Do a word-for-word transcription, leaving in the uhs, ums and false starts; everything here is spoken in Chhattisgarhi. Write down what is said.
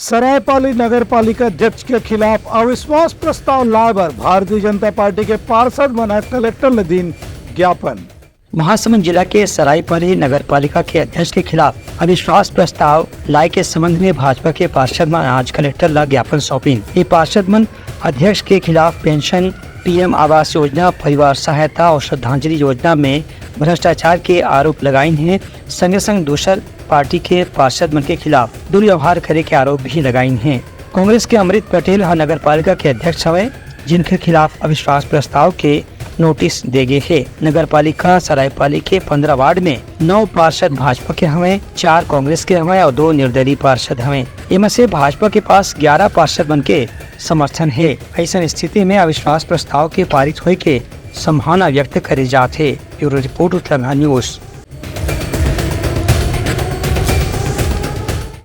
सरायपाली नगर पालिका अध्यक्ष के खिलाफ अविश्वास प्रस्ताव लाए बर भारतीय जनता पार्टी के पार्षद मन ह कलेक्टर ल दीन ज्ञापन। महासमुंद जिला के सरायपाली नगर पालिका के अध्यक्ष के खिलाफ अविश्वास प्रस्ताव लाए के संबंध में भाजपा के पार्षद मन आज कलेक्टर ला ज्ञापन सौंपिन। ये पार्षद मन अध्यक्ष के खिलाफ पेंशन, पीएम आवास योजना, परिवार सहायता और श्रद्धांजलि योजना में भ्रष्टाचार के आरोप लगाइन हे। संगे संग दूसर पार्टी के पार्षद मन के खिलाफ दुर्व्यवहार करे के आरोप भी लगाइन हे। कांग्रेस के अमृत पटेल ह नगर पालिका के अध्यक्ष हवय, जिनके खिलाफ अविश्वास प्रस्ताव के नोटिस दे गे हे। नगर पालिका सरायपाली के पंद्रह वार्ड में नौ पार्षद भाजपा के हवय, चार कांग्रेस के हवय और दो निर्दलीय पार्षद हवय। एमा से भाजपा के पास ग्यारह पार्षद मन के समर्थन हे। ऐसन स्थिति में अविश्वास प्रस्ताव के पारित होए के संभावना व्यक्त करे जात हे। Bureau report, Uttaranchal news.